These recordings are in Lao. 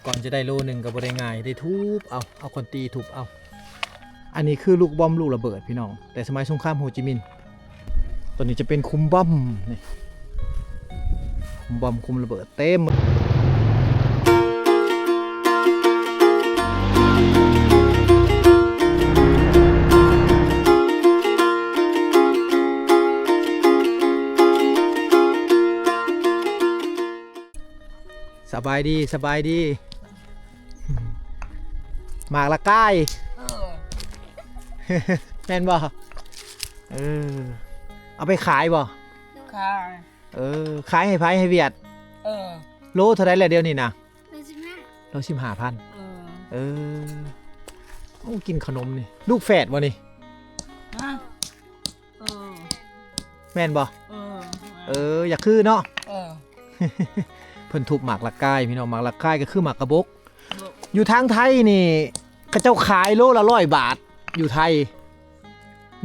ກ່ອນຈະໄດ້ໂລໜຶ່ງກໍບໍ່ໄດ້ງ່າຍ ໄດ້ທຸບເອົາ ເອົາຄ້ອນຕີທຸບເອົາ. ອັນນີ້ຄືລູກບອມລູກລະເບີດພີ່ນ້ອງ ແຕ່ສະໄໝສົງຄາມໂຮຈິມິນ. ຕົວນີ້ຈະເປັນຂຸມບອມນີ້ ຂຸມບອມ ຂຸມລະເບີດເຕັມ. ສະບາຍດີ ສະບາຍດີ. ໝາກລະກາຍ ເອີ ແມ່ນບໍ່? ເອີ ເອົາໄປຂາຍບໍ່? ຂາຍ. ເອີ ຂາຍໃຫ້ໃຜ? ໃຫ້ຫວຽດ. ເອີ ໂລເທົ່າໃດແລ້ວດຽວນີ້ນະ? ໂລສິບຫ້າ ໂລສິບຫ້າພັນ. ເອີ ເອີ ໂອ້ ກິນຂະໜົມນີ້ ລູກແຝດບໍ່ນີ້? ຮະ? ເອີ ແມ່ນບໍ່? ເອີ ເອີ ຢາກຄືເນາະ. ເອີ ເພິ່ນທຸບໝາກລະກາຍພີ່ນ້ອງ ໝາກລະກາຍກໍຄືໝາກກະບົກ. ຢູ່ທາງໄທນີ້ ເຂົາເຈົ້າຂາຍໂລລະຮ້ອຍບາດ ຢູ່ໄທ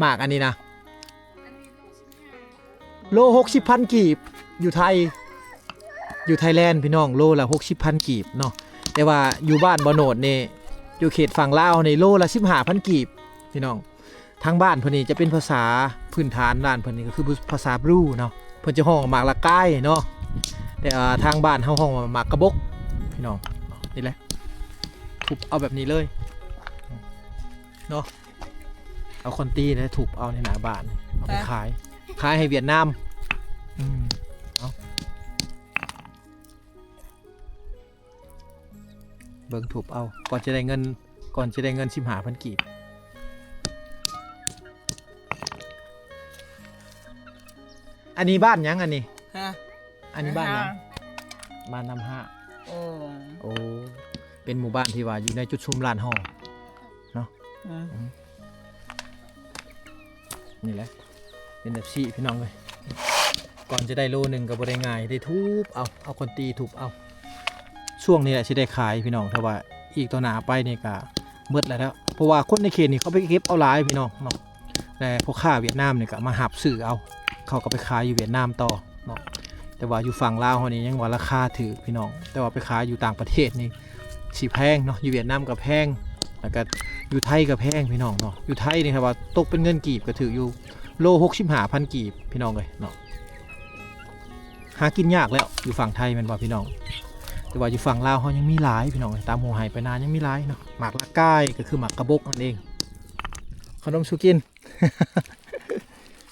ໝາກອັນນີ້ນະ ໂລຫົກສິບພັນກີບ ຢູ່ໄທ ຢູ່ໄທແລນພີ່ນ້ອງ ໂລລະຫົກສິບພັນກີບເນາະ. ແຕ່ວ່າຢູ່ບ້ານບໍ່ໂນດນີ້ ຢູ່ເຂດຝັ່ງລາວນີ້ ໂລລະສິບຫ້າພັນກີບພີ່ນ້ອງ. ທາງບ້ານເພິ່ນນີ້ຈະເປັນພາສາພື້ນຖານ ບ້ານເພິ່ນນີ້ກໍຄືພາສາບຣູເນາະ ເພິ່ນຈະຮ້ອງໝາກລະກາຍເນາະ ແຕ່ ອ່າ ທາງບ້ານເຮົາຮ້ອງວ່າໝາກກະບົກພີ່ນ້ອງ. ນີ້ແຫຼະ ທຸບເອົາແບບນີ້ເລີຍເນາະ ເອົາຄ້ອນຕີແລ້ວທຸບເອົາໃນໜ້າບ້ານ ເອົາໄປຂາຍ ຂາຍໃຫ້ຫວຽດນາມ. ອືມ ເອົາ ເບິ່ງທຸບເອົາ ກ່ອນຈະໄດ້ເງິນ ກ່ອນຈະໄດ້ເງິນສິບຫ້າພັນກີບ. ອັນນີ້ບ້ານຫຍັງອັນນີ້? ຮະ? ອັນນີ້ບ້ານຫຍັງ? ນຳຫ້າ ບ້ານນຳຫ້າ. ເອີ ໂອ້ ເປັນໝູ່ບ້ານທີ່ວ່າຢູ່ໃນຈຸດຊຸມລານຫໍເນາະ. ອືມ ອືມ ນີ້ແຫຼະ ເປັນແບບຊີ້ພີ່ນ້ອງເອີຍ ກ່ອນຈະໄດ້ໂລໜຶ່ງກໍບໍ່ໄດ້ງ່າຍ ໄດ້ທຸບເອົາ ເອົາຄ້ອນຕີທຸບເອົາ. ຊ່ວງນີ້ແຫຼະຊິໄດ້ຂາຍພີ່ນ້ອງ ຖ້າວ່າອີກຕໍ່ໜ້າໄປນີ້ກໍເບິດແລ້ວ ເພາະວ່າຄົນໃນເຂດນີ້ເຂົາໄປເກັບເອົາຫຼາຍພີ່ນ້ອງເນາະ ແລະ ພໍ່ຄ້າຫວຽດນາມນີ້ກໍມາຮັບຊື້ເອົາ ເຂົາກໍໄປຂາຍຢູ່ຫວຽດນາມຕໍ່ເນາະ. ແຕ່ວ່າຢູ່ຝັ່ງລາວເຮົານີ້ຍັງວ່າລາຄາຖືກພີ່ນ້ອງ ແຕ່ວ່າໄປຂາຍຢູ່ຕ່າງປະເທດນີ້ຊິແພງເນາະ ຢູ່ຫວຽດນາມກໍແພງ ແລ້ວກໍຢູ່ໄທກໍແພງພີ່ນ້ອງເນາະ. ຢູ່ໄທນີ້ຖ້າວ່າຕົກເປັນເງິນກີບກໍຖືກຢູ່ ໂລຫົກສິບຫ້າພັນກີບພີ່ນ້ອງເອີຍເນາະ. ຫາກິນຍາກແລ້ວຢູ່ຝັ່ງໄທແມ່ນບໍ່ພີ່ນ້ອງ? ແຕ່ວ່າຢູ່ຝັ່ງລາວເຮົາຍັງມີຫຼາຍພີ່ນ້ອງ ຕາມຫົວໄຮ່ໄປນາຍັງມີຫຼາຍເນາະ. ໝາກລະກາຍກໍຄືໝາກກະບົກນັ້ນເອງ. ຂະໜົມສູ່ກິນ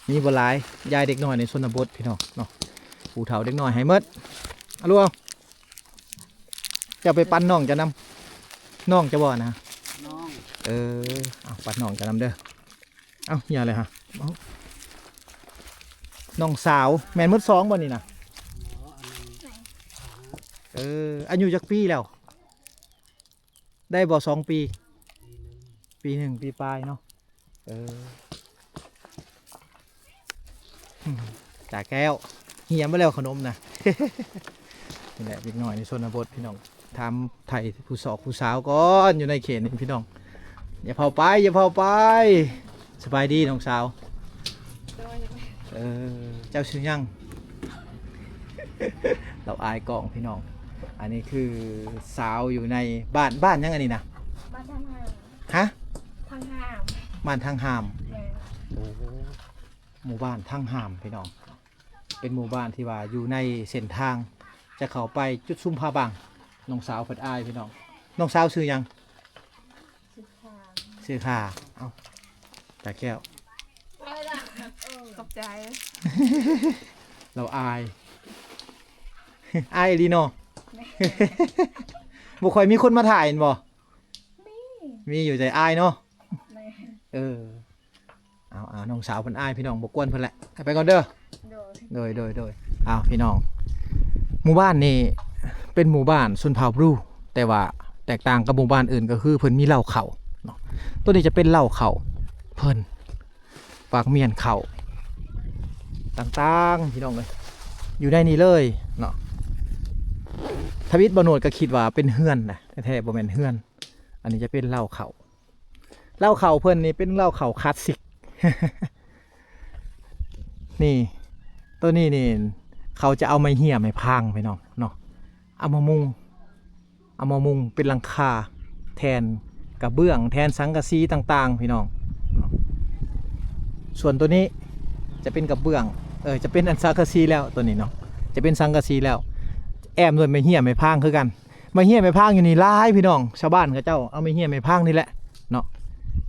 ມີບໍ່ຫຼາຍ ຢາຍເດັກນ້ອຍໃນຊົນນະບົດພີ່ນ້ອງເນາະ. ຜູ້ເຖົ້າເດັກນ້ອຍໃຫ້ໝົດ. ອາລູ ເຈົ້າໄປປັນນ້ອງເຈົ້ານຳ ນ້ອງເຈົ້າບໍ່ນະ? ນ້ອງ ເອີ ເອົາ ປັນນ້ອງເຈົ້ານຳເດີ. ເອົ້າ ເຫຍເລີຍຮະ ເອົ້າ ນ້ອງສາວ ແມ່ນໝົດສອງບໍ່ນີ້ນະ? ເອີ ອາຍຸຈັກປີແລ້ວ? ໄດ້ບໍ່ ສອງປີ? ປີໜຶ່ງ ປີໜຶ່ງ ປີປາຍເນາະ. ເອີ ຕາແກ້ວ ເຫຍໝົດແລ້ວຂະໜົມນະ. ນີ້ແຫຼະ ເດັກນ້ອຍໃນຊົນນະບົດພີ່ນ້ອງ. ຖາມໄຖ່ຜູ້ສອກຜູ້ສາວກ່ອນ ຢູ່ໃນເຂດນີ້ພີ່ນ້ອງ. ຢ່າເຜົາໄປ ຢ່າເຜົາໄປ. ສະບາຍດີນ້ອງສາວ. ໂດຍ. ເອີ ເຈົ້າຊື່ຫຍັງ? ລາວອາຍກ້ອງພີ່ນ້ອງ. ອັນນີ້ຄືສາວຢູ່ໃນບ້ານ ບ້ານຫຍັງອັນນີ້ນະ? ບ້ານທາງຫ້າມ. ຮະ? ທາງຫ້າມ. ບ້ານທາງຫ້າມ. ແມ່ນ. ໂອ້ ໝູ່ບ້ານທາງຫ້າມພີ່ນ້ອງ. ເປັນໝູ່ບ້ານທີ່ວ່າຢູ່ໃນເສັ້ນທາງຈະເຂົ້າໄປຈຸດຊຸມຜາບັງ. ນ້ອງສາວເພິ່ນອາຍພີ່ນ້ອງ. ນ້ອງສາວຊື່ຫຍັງ? ຊື່ຄ່າ. ເອົ້າ ຕາແກ້ວ ຂອບໃຈ. ລາວອາຍ ອາຍອີ່ຫຼີເນາະ. ແມ່ນ. ບໍ່ຄ່ອຍມີຄົນມາຖ່າຍແມ່ນບໍ່? ມີ ມີຢູ່ ແຕ່ອາຍເນາະ. ແມ່ນ. ເອີ ເອົາ ເອົາ ນ້ອງສາວເພິ່ນອາຍພີ່ນ້ອງ ບໍ່ກວນເພິ່ນແຫຼະ ໃຫ້ໄປກ່ອນເດີ. ໂດຍ ໂດຍ ໂດຍ ໂດຍ. ເອົາ ພີ່ນ້ອງ ໝູ່ບ້ານນີ້ເປັນໝູ່ບ້ານຊົນເຜົ່າບຣູ ແຕ່ວ່າແຕກຕ່າງກັບໝູ່ບ້ານອື່ນ ກໍຄືເພິ່ນມີເລົ້າເຂົ້າເນາະ. ໂຕນີ້ຈະເປັນເລົ້າເຂົ້າເພິ່ນ ປາກມ້ຽນເຂົ້າຕ່າງໆ ພີ່ນ້ອງເອີຍ ຢູ່ໃນນີ້ເລີຍເນາະ. ທຳອິດບໍ່ໂນດກໍຄິດວ່າເປັນເຮືອນນະ ແທ້ໆບໍ່ແມ່ນເຮືອນ. ອັນນີ້ຈະເປັນເລົ້າເຂົ້າ ເລົ້າເຂົ້າເພິ່ນນີ້ເປັນເລົ້າເຂົ້າຄລາສສິກ. ນີ້ ໂຕນີ້ນີ້ ເຂົາຈະເອົາໄມ້ເຫຍ ໄມ້ພາງ ພີ່ນ້ອງເນາະ ເອົາມາມຸງ ເອົາມາມຸງເປັນຫຼັງຄາ ແທນກະເບື້ອງ ແທນສັງກະສີຕ່າງໆ ພີ່ນ້ອງ. ສ່ວນໂຕນີ້ຈະເປັນກະເບື້ອງ ເອີ ຈະເປັນອັນສັງກະສີແລ້ວ ໂຕນີ້ເນາະ ຈະເປັນສັງກະສີແລ້ວ ແອ້ມດ້ວຍໄມ້ເຮ້ຍໄມ້ພາງຄືກັນ. ໄມ້ເຮ້ຍໄມ້ພາງຢູ່ນີ້ຫຼາຍພີ່ນ້ອງ, ຊາວບ້ານເຂົາເຈົ້າເອົາໄມ້ເຮ້ຍໄມ້ພາງນີ້ແຫຼະເນາະ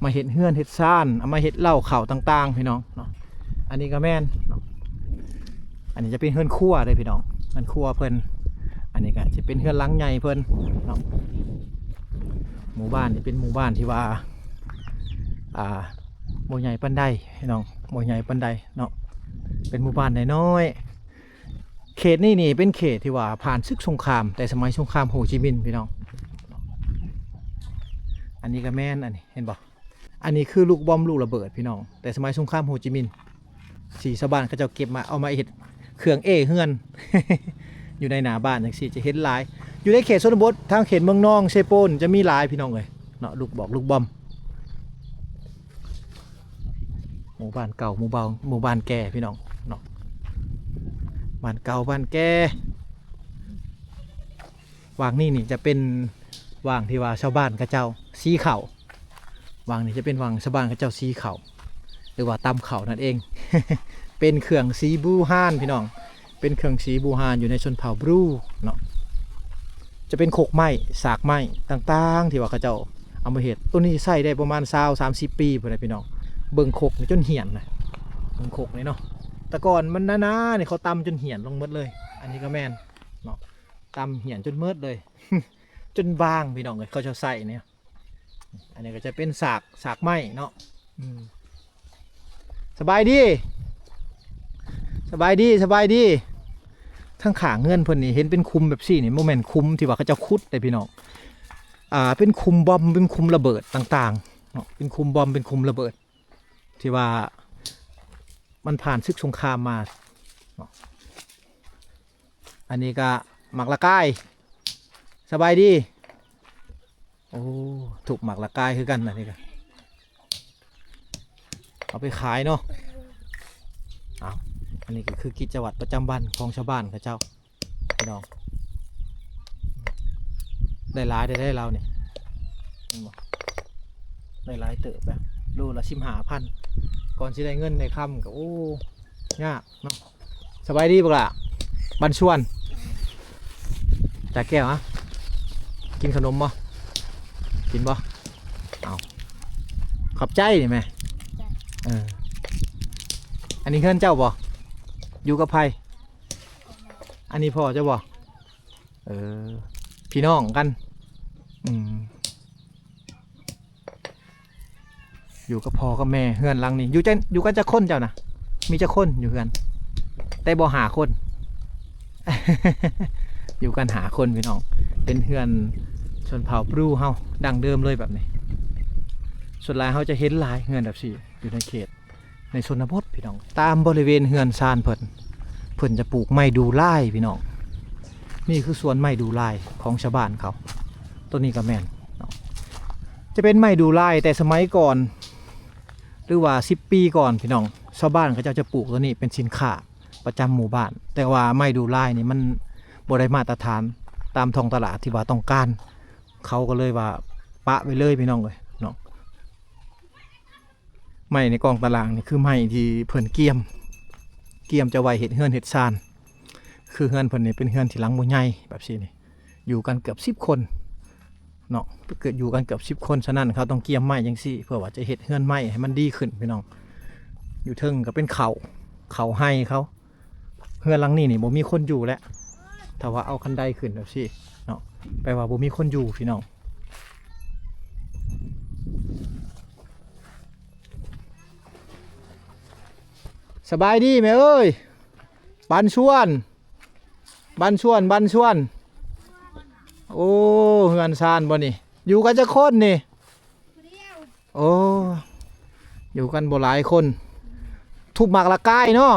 ມາເຮັດເຮືອນເຮັດຊານ ເອົາມາເຮັດເລົ້າເຂົ້າຕ່າງໆ ພີ່ນ້ອງເນາະ. ອັນນີ້ກໍແມ່ນເນາະ ອັນນີ້ຈະເປັນເຮືອນຄົວເດ້ພີ່ນ້ອງ ເຮືອນຄົວເພິ່ນ. ອັນນີ້ກໍຈະເປັນເຮືອນຫຼັງໃຫຍ່ເພິ່ນເນາະ. ໝູ່ບ້ານນີ້ເປັນໝູ່ບ້ານທີ່ວ່າ ອ່າ ບໍ່ໃຫຍ່ປານໃດພີ່ນ້ອງ ບໍ່ໃຫຍ່ປານໃດເນາະ ເປັນໝູ່ບ້ານນ້ອຍໆ. ເຂດນີ້ນີ້ເປັນເຂດທີ່ວ່າຜ່ານສຶກສົງຄາມ ແຕ່ສະໄໝສົງຄາມໂຮຈິມິນພີ່ນ້ອງ. ອັນນີ້ກໍແມ່ນ ອັນນີ້ເຫັນບໍ່ ອັນນີ້ຄືລູກບອມລູກລະເບີດພີ່ນ້ອງ ແຕ່ສະໄໝສົງຄາມໂຮຈິມິນ ທີ່ຊາວບ້ານເຂົາເຈົ້າເກັບມາ ເອົາມາເຮັດເຄື່ອງເອ້ເຮືອນ ຢູ່ໃນໜ້າບ້ານຈັ່ງຊີ້ຈະເຫັນຫຼາຍ. ຢູ່ໃນເຂດຊົນນະບົດ ທາງເຂດເມືອງນອງ ເຊໂປນ ຈະມີຫຼາຍພີ່ນ້ອງເອີຍເນາະ ລູກບອມລູກບອມ. ໝູ່ບ້ານເກົ່າ ໝູ່ບ້ານ ໝູ່ບ້ານແກ່ພີ່ນ້ອງເນາະ ບ້ານເກົ່າບ້ານແກ່. ຫວ່າງນີ້ນີ້ຈະເປັນຫວ່າງທີ່ວ່າຊາວບ້ານເຂົາເຈົ້າສີເຂົ້າ ຫວ່າງນີ້ຈະເປັນຫວ່າງຊາວບ້ານເຂົາເຈົ້າສີເຂົ້າ ຫຼືວ່າຕຳເຂົ້ານັ້ນເອງ ເປັນເຄື່ອງສີບຣູຮານພີ່ນ້ອງ ເປັນເຄື່ອງສີບຣູຮານຢູ່ໃນຊົນເຜົ່າບຣູເນາະ. ຈະເປັນຄົກໄມ້ ສາກໄມ້ຕ່າງໆ ທີ່ວ່າເຂົາເຈົ້າເອົາມາເຮັດ. ໂຕນີ້ໃຊ້ໄດ້ປະມານຊາວສາມສິບປີພຸ້ນແຫຼະພີ່ນ້ອງ. ເບິ່ງຄົກນີ້ຈົນຫ້ຽນນະ ເບິ່ງຄົກນີ້ເນາະ ແຕ່ກ່ອນມັນໜາໆ ນີ້ເຂົາຕຳຈົນຫ້ຽນລົງໝົດເລີຍ. ອັນນີ້ກໍແມ່ນເນາະ ຕຳຫ້ຽນຈົນໝົດເລີຍ ຈົນບາງພີ່ນ້ອງເອີຍ ເຂົາເຈົ້າໃຊ້ນີ້. ອັນນີ້ກໍຈະເປັນສາກ ສາກໄມ້ເນາະ. ອືມ ສະບາຍດີ ສະບາຍດີ ສະບາຍດີ. ທາງຂ້າງເຮືອນເພິ່ນນີ້ເຫັນເປັນຂຸມແບບຊີ້ນີ້ ບໍ່ແມ່ນຂຸມທີ່ວ່າເຂົາເຈົ້າຂຸດເດ້ພີ່ນ້ອງ ອ່າ ເປັນຂຸມບອມ ເປັນຂຸມລະເບີດຕ່າງໆເນາະ ເປັນຂຸມບອມ ເປັນຂຸມລະເບີດ ທີ່ວ່າມັນຜ່ານສຶກສົງຄາມມາເນາະ. ອັນນີ້ກະໝາກລະກາຍ ສະບາຍດີ. ໂອ້ ທຸບໝາກລະກາຍຄືກັນ ອັນນີ້ກະເອົາໄປຂາຍເນາະ. ເອົາ ອັນນີ້ກໍຄືກິດຈະວັດປະຈຳວັນຂອງຊາວບ້ານເຂົາເຈົ້າ ພີ່ນ້ອງ. ໄດ້ຫຼາຍໄດ້ ໄດ້ລາວນີ້ ເຫັນບໍ່ ໄດ້ຫຼາຍເຕີບແຫຼະ ໂລລະສິບຫ້າພັນ. ກ່ອນຊິໄດ້ເງິນໄດ້ຄຳກໍ ໂອ້ ຍາກເນາະ. ສະບາຍດີບັກຫຼ້າ ບັນຊວນ ຈາກແກ້ວ ຫະ ກິນຂະໜົມບໍ່ ກິນບໍ່? ເອົາ ຂອບໃຈນີ້ແມ່. ເອີ ອັນນີ້ເຮືອນເຈົ້າບໍ່? ຢູ່ກັບໃຜ? ອັນນີ້ພໍ່ເຈົ້າບໍ່? ເອີ ພີ່ນ້ອງກັນ. ອືມ ຢູ່ກັບພໍ່ກັບແມ່ ເຮືອນຫຼັງນີ້ ຢູ່ຈັກ ຢູ່ກັນຈັກຄົນເຈົ້ານະ? ມີຈັກຄົນຢູ່ເຮືອນ? ແຕ່ບໍ່ຫ້າຄົນ ຢູ່ກັນຫ້າຄົນພີ່ນ້ອງ. ເປັນເຮືອນຊົນເຜົ່າບຣູເຮົາ ດັ້ງເດີມເລີຍແບບນີ້. ສ່ວນຫຼາຍເຮົາຈະເຫັນຫຼາຍເຮືອນແບບຊີ້ຢູ່ໃນເຂດ ໃນຊົນນະບົດພີ່ນ້ອງ. ຕາມບໍລິເວນເຮືອນຊານເພິ່ນ ເພິ່ນຈະປູກໄມ້ດູ່ລາຍພີ່ນ້ອງ. ນີ້ຄືສວນໄມ້ດູ່ລາຍຂອງຊາວບ້ານເຂົາ. ໂຕນີ້ກໍແມ່ນເນາະ ຈະເປັນໄມ້ດູ່ລາຍແຕ່ສະໄໝກ່ອນ ຫຼືວ່າສິບປີກ່ອນພີ່ນ້ອງ ຊາວບ້ານເຂົາເຈົ້າຈະປູກໂຕນີ້ເປັນສິນຄ້າປະຈຳໝູ່ບ້ານ. ແຕ່ວ່າໄມ້ດູ່ລາຍນີ້ມັນບໍ່ໄດ້ມາດຕະຖານຕາມທ້ອງຕະຫຼາດທີ່ວ່າຕ້ອງການ ເຂົາກໍເລີຍວ່າປະໄວ້ເລີຍພີ່ນ້ອງເອີຍເນາະ. ໄມ້ໃນກອງຕະລາງນີ້ຄືໄມ້ທີ່ເພິ່ນກຽມ ກຽມຈະໄວ້ເຮັດເຮືອນເຮັດຊານ. ຄືເຮືອນເພິ່ນນີ້ເປັນເຮືອນທີ່ຫຼັງບໍ່ໃຫຍ່ແບບຊີ້ນີ້ ຢູ່ກັນເກືອບສິບຄົນເນາະ ເກີດຢູ່ກັນເກືອບສິບຄົນ. ສະນັ້ນເຂົາຕ້ອງກຽມໄມ້ຈັ່ງຊີ້ ເພື່ອວ່າຈະເຮັດເຮືອນໄມ້ໃຫ້ມັນດີຂຶ້ນພີ່ນ້ອງ. ຢູ່ເທິງກໍເປັນເຂົ້າ ເຂົ້າໄຮ່ເຂົາ. ເຮືອນຫຼັງນີ້ນີ້ບໍ່ມີຄົນຢູ່ແລ້ວ ຖ້າວ່າເອົາຄັນໄດຂຶ້ນແບບຊີ້ເນາະ ແປວ່າບໍ່ມີຄົນຢູ່ພີ່ນ້ອງ. ສະບາຍດີແມ່ເອີຍ ບັນຊວນ ບັນຊວນ ບັນຊວນ. ໂອ້ ເຮືອນຊານບໍ່ນີ້ ຢູ່ກັນຈັກຄົນນີ້? ໂອ້ ຢູ່ກັນບໍ່ຫຼາຍຄົນ ທຸບໝາກລະກາຍເນາະ.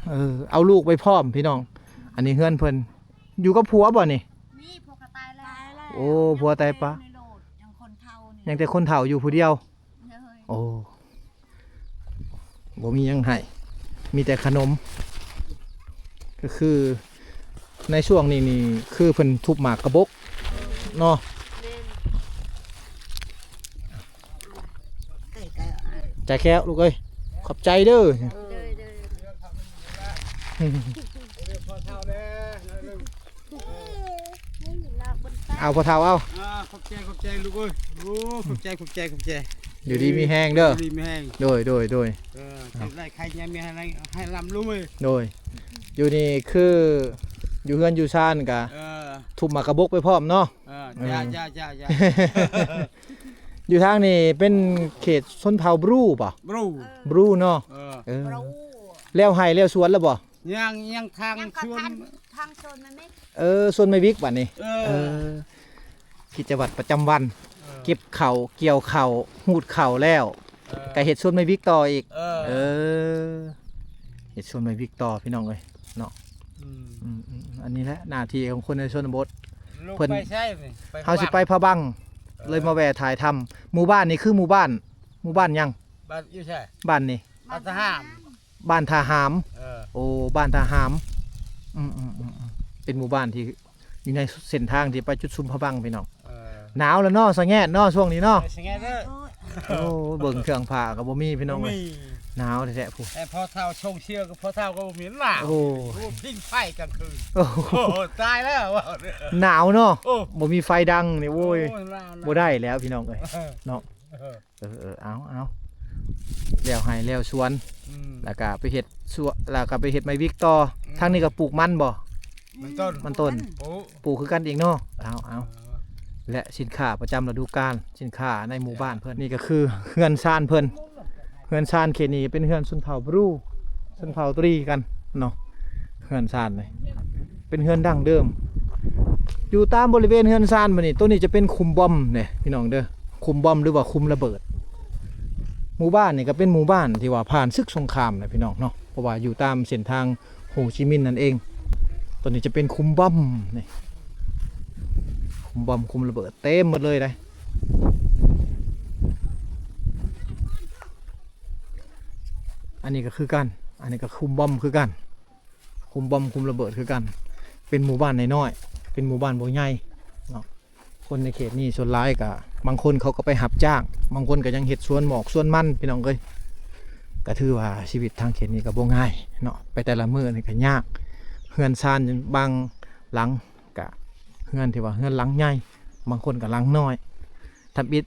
ເອີ ເອົາລູກໄປພ້ອມພີ່ນ້ອງ. ອັນນີ້ເຮືອນເພິ່ນ ຢູ່ກັບຜົວບໍ່ນີ້? ມີຜົວກໍຕາຍແລ້ວ. ໂອ້ ຜົວຕາຍປະ ຍັງແຕ່ຄົນເຖົ້າຢູ່ຜູ້ດຽວ. ໂອ້ ບໍ່ມີຫຍັງໃຫ້ ມີແຕ່ຂະໜົມ. ກໍຄືໃນຊ່ວງນີ້ນີ້ ຄືເພິ່ນທຸບໝາກກະບົກ ເນາະ. ແມ່ນ ໃຈແກ້ວລູກເອີຍ ຂອບໃຈເດີ. ໂດຍ ໂດຍ ເອົາພໍ່ເຖົ້າເອົາ. ອ່າ ຂອບໃຈ ຂອບໃຈລູກເອີຍ. ໂອ້ ຂອບໃຈ ຂອບໃຈ ຂອບໃຈ. ຢູ່ດີມີແຮງເດີ ຢູ່ດີມີແຮງ. ໂດຍ ໂດຍ ໂດຍ. ເອີ ຖືກໄດ້ໄຂ່ຍາມມີແຮງ ໃຫ້ຮ່ຳລວຍ. ໂດຍ ຢູ່ນີ້ຄືຢູ່ເຮືອນຢູ່ຊານກະ ເອີ ທຸບໝາກກະບົກໄປພ້ອມເນາະ. ເອີ ເອີ ຈ້າ ຈ້າ ຈ້າ ຈ້າ. ຢູ່ທາງນີ້ເປັນເຂດຊົນເຜົ່າບຣູບໍ? ບຣູ ບຣູເນາະ. ເອີ ເອີ ແລ້ວໄຮ່ແລ້ວສວນແລ້ວບໍ? ຍັງ ຍັງ ທາງ ຍັງ ສວນ ທາງສວນມັນນີ້. ເອີ ສວນໄມ້ວິກບາດນີ້. ເອີ ເອີ ກິດຈະວັດປະຈຳວັນ ເອີ ເກັບເຂົ້າ ກ່ຽວເຂົ້າ ຮູດເຂົ້າແລ້ວ ເອີ ກະເຮັດສວນໄມ້ວິກຕໍ່ອີກ. ເອີ ເອີ ເຮັດສວນໄມ້ວິກຕໍ່ພີ່ນ້ອງເອີຍເນາະ. ອືມ ອືມ ອັນນີ້ແຫຼະໜ້າທີ່ຂອງຄົນໃນຊົນນະບົດ. ເພິ່ນ ໄປໃສນີ້? ໄປ ເຮົາຊິໄປພະບັງ. ເອີ ເລີຍມາແວ່ຖ່າຍທຳ. ໝູ່ບ້ານນີ້ຄືໝູ່ບ້ານ ໝູ່ບ້ານຫຍັງ? ບ້ານຢູ່ໃສ? ບ້ານນີ້ ບ້ານທະຫາມ. ບ້ານທ່າຫາມ. ເອີ ໂອ້ ບ້ານທ່າຫາມ. ອືມໆໆໆ ເປັນໝູ່ບ້ານທີ່ຢູ່ໃນເສັ້ນທາງທີ່ໄປຈຸດຊຸມພະບັງພີ່ນ້ອງ. ເອີ ໜາວແລ້ວເນາະ ສະແງດເນາະ ຊ່ວງນີ້ເນາະ. ສະແງດເດີ. ໂອ້ ເບິ່ງເຄື່ອງຜ້າກໍບໍ່ມີພີ່ນ້ອງເອີຍ. ບໍ່ມີ. ໜາວແທ້ໆພຸ້ນ. ແຕ່ພໍ່ເຖົ້າຊົງເຊື່ອກັບພໍ່ເຖົ້າກໍບໍ່ມີ. ໜາວ. ໂອ້ ໂອ້ ພິງໄຟກາງຄືນ. ໂອ້ ໂອ້ ຕາຍແລ້ວ. ໜາວເນາະ. ໂອ້ ບໍ່ມີໄຟດັງນີ້ ໂອ້ຍ ໂອ້ຍ ໜາວ ໜາວ ບໍ່ໄດ້ແລ້ວພີ່ນ້ອງເອີຍ. ເອີ ເນາະ. ເອີ ເອີ ເອີ ເອົາ ເອົາ ແລ້ວໄຮ່ແລ້ວສວນ. ອືມ ແລ້ວກະໄປເຮັດສວນ ແລ້ວກະໄປເຮັດໄມ້ວິກຕໍ່. ອືມ ທາງນີ້ກະປູກມັນບໍ? ມັນຕົ້ນ ມັນຕົ້ນ. ປູກ ປູກຄືກັນອີກເນາະ. ເອົາ ເອົາ ເອີ ແລະ ສິນຄ້າປະຈຳລະດູການ ສິນຄ້າໃນໝູ່ບ້ານເພິ່ນ. ນີ້ກະຄືເຮືອນຊານເພິ່ນ. ເຮືອນຊານເຂດນີ້ເປັນເຮືອນຊົນເຜົ່າບຣູ ຊົນເຜົ່າຕຣີກັນເນາະ. ເຮືອນຊານນີ້ເປັນເຮືອນດັ້ງເດີມ ຢູ່ຕາມບໍລິເວນເຮືອນຊານ. ບາດນີ້ໂຕນີ້ຈະເປັນຂຸມບອມເດ້ພີ່ນ້ອງເດີ ຂຸມບອມ ຫຼືວ່າຂຸມລະເບີດ. ໝູ່ບ້ານນີ້ກະເປັນໝູ່ບ້ານທີ່ວ່າຜ່ານສຶກສົງຄາມນະພີ່ນ້ອງເນາະ ເພາະວ່າຢູ່ຕາມເສັ້ນທາງໂຮຈິມິນນັ້ນເອງ. ໂຕນີ້ຈະເປັນຂຸມບອມນີ້ ຂຸມບອມ ຂຸມລະເບີດ ເຕັມໝົດເລີຍເດ້. ອັນນີ້ກະຄືກັນ ອັນນີ້ກະຂຸມບອມຄືກັນ ຂຸມບອມ ຂຸມລະເບີດຄືກັນ. ເປັນໝູ່ບ້ານນ້ອຍໆ ເປັນໝູ່ບ້ານບໍ່ໃຫຍ່ເນາະ. ຄົນໃນເຂດນີ້ສ່ວນຫຼາຍກະ ບາງຄົນເຂົາກະໄປຮັບຈ້າງ ບາງຄົນກະຍັງເຮັດສວນໝອກສວນມັນພີ່ນ້ອງເອີຍ. ກະຖືວ່າຊີວິດທາງເຂດນີ້ກະບໍ່ງ່າຍເນາະ ໄປແຕ່ລະມື້ນີ້ກະຍາກ. ເຮືອນຊານບາງຫຼັງກະ ເຮືອນທີ່ວ່າເຮືອນຫຼັງໃຫຍ່ ບາງຄົນກະຫຼັງນ້ອຍ. ທຳອິດ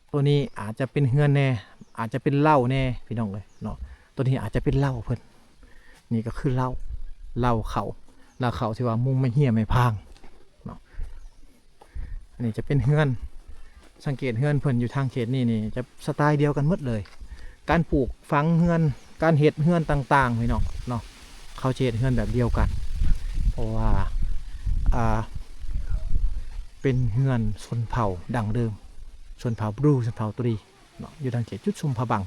ໂຕນີ້ອາດຈະເປັນເຮືອນແດ່ ອາດຈະເປັນເລົ້າແດ່ພີ່ນ້ອງເອີຍເນາະ. ໂຕນີ້ອາດຈະເປັນເລົ້າເພິ່ນ. ນີ້ກະຄືເລົ້າ ເລົ້າເຂົ້າ ເລົ້າເຂົ້າທີ່ວ່າມຸງໄມ້ເຮ້ຍໄມ້ພາງເນາະ. ອັນນີ້ຈະເປັນເຮືອນ ສັງເກດເຮືອນເພິ່ນຢູ່ທາງເຂດນີ້ນີ້ ຈະສະໄຕດຽວກັນໝົດເລີຍ. ການປູກຝັງເຮືອນ ການເຮັດເຮືອນຕ່າງໆ ພີ່ນ້ອງເນາະ ເຂົາຈະເຮັດເຮືອນແບບດຽວກັນ ເພາະວ່າ ອ່າ ເປັນເຮືອນຊົນເຜົ່າດັ້ງເດີມ ຊົນເຜົ່າບຣູ ຊົນເຜົ່າຕຣີເນາະ ຢູ່ທາງເຂດຈຸດຊຸມພະບັງ.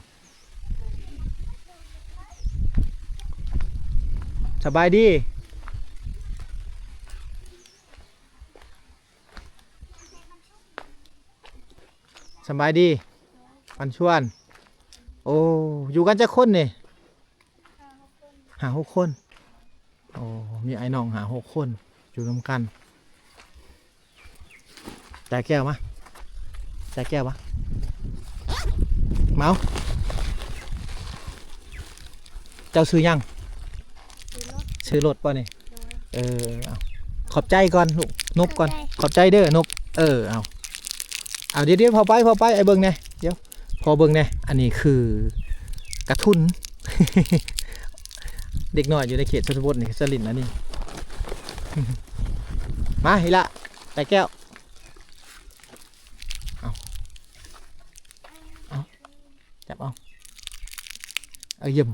ສະບາຍດີ ສະບາຍດີ ອັນຊວນ. ໂອ້ ຢູ່ກັນຈັກຄົນນີ້? ຫ້າຫົກຄົນ. ໂອ້ ມີອ້າຍນ້ອງຫ້າຫົກຄົນຢູ່ນຳກັນ. ຈ່າຍແກ້ວມາ ຈ່າຍແກ້ວມາ ເມົາ. ເຈົ້າຊື່ຫຍັງ? ຊື່ລົດ ຊື່ລົດບໍ່ນີ້? ໂດຍ. ເອີ ເອົາ ຂອບໃຈກ່ອນລູກ ນົບກ່ອນ ຂອບໃຈ ຂອບໃຈເດີ ນົບ. ເອີ ເອົາ ເອົາ ດຽວໆ ພໍໄປ ພໍໄປ ອ້າຍເບິ່ງແດ່ ດຽວ ພໍເບິ່ງແດ່. ອັນນີ້ຄືກະທຸນ ເດັກນ້ອຍຢູ່ໃນເຂດຊົນນະບົດນີ້ ຈະຫຼິ້ນອັນນີ້. ມາ ອີ່ຫຼ້າ ແຕະແກ້ວ ເອົາ ເອົາ ຈັບເອົາ ເອົາ ຢ້ຳ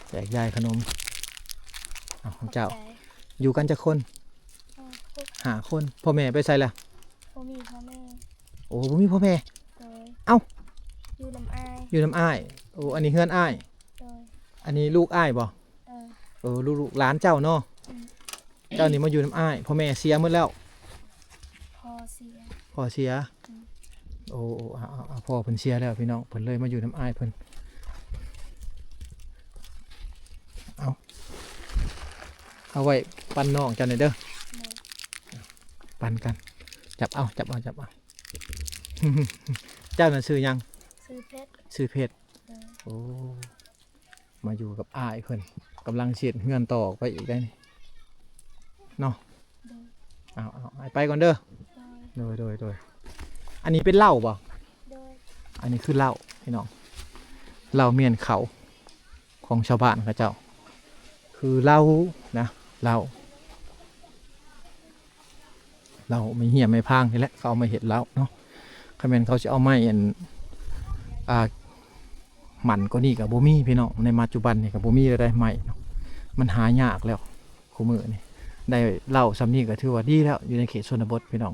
ແຈກຢາຍຂະໜົມ. ເອົາ ຂອງເຈົ້າ ຂອບໃຈ. ຢູ່ກັນຈັກຄົນ? ຫ້າຄົນ. ຫ້າຄົນ. ພໍ່ແມ່ໄປໃສລະ? ບໍ່ມີພໍ່ແມ່. ໂອ້ ບໍ່ມີພໍ່ແມ່. ໂດຍ. ເອົ້າ ຢູ່ນຳອ້າຍ ຢູ່ນຳອ້າຍ. ໂອ້ ອັນນີ້ເຮືອນອ້າຍ. ໂດຍ. ອັນນີ້ລູກອ້າຍບໍ່? ເອີ ເອີ ລູກ ລູກຫຼານເຈົ້າເນາະ. ອືມ. ເຈົ້ານີ້ມາຢູ່ນຳອ້າຍ ພໍ່ແມ່ເສຍໝົດແລ້ວ? ພໍ່ເສຍ. ພໍ່ເສຍ. ອືມ. ໂອ້ ເອົາ ເອົາ ເອົາ ພໍ່ເພິ່ນເສຍແລ້ວພີ່ນ້ອງ ເພິ່ນເລີຍມາຢູ່ນຳອ້າຍເພິ່ນ. ເອົາ ເອົາໄວ້ປັນນ້ອງເຈົ້າແດ່ເດີ. ໂດຍ. ກັນກັນ ຈັບເອົາ ຈັບເອົາ ຈັບເອົາ. ເຈົ້ານັ້ນຊື່ຫຍັງ? ຊື່ເພັດ. ຊື່ເພັດ. ໂອ້ ມາຢູ່ກັບອ້າຍເພິ່ນ ກຳລັງຊິເຮັດເຮືອນຕໍ່ອອກໄປອີກໄດ໋ນີ້ເນາະ. ເອົາໆ ອ້າຍໄປກ່ອນເດີ. ໂດຍ ໂດຍ ໂດຍ. ອັນນີ້ເປັນເຫຼົ້າບໍ່? ໂດຍ. ອັນນີ້ຄືເຫຼົ້າພີ່ນ້ອງ ເຫຼົ້າມ້ຽນເຂົາຂອງຊາວບ້ານເຂົາເຈົ້າ ຄືເຫຼົ້ານະ ເຫຼົ້າ ເຫຼົ້າໄມ້ເຫຍໄມ້ພາງນີ້ແຫຼະ ເຂົາເອົາມາເຮັດເຫຼົ້າເນາະ. ຄັນແມ່ນເຂົາຊິເອົາໄມ້ອັນ ອ່າ ໝັ້ນກວ່ານີ້ກໍບໍ່ມີພີ່ນ້ອງ ໃນປັດຈຸບັນນີ້ກໍບໍ່ມີແລ້ວໄດ໋ໄມ້ເນາະ ມັນຫາຍາກແລ້ວ ຄູ່ມື້ນີ້ໄດ້ເຫຼົ້າສ່ຳນີ້ກໍຖືວ່າດີແລ້ວ ຢູ່ໃນເຂດຊົນນະບົດພີ່ນ້ອງ.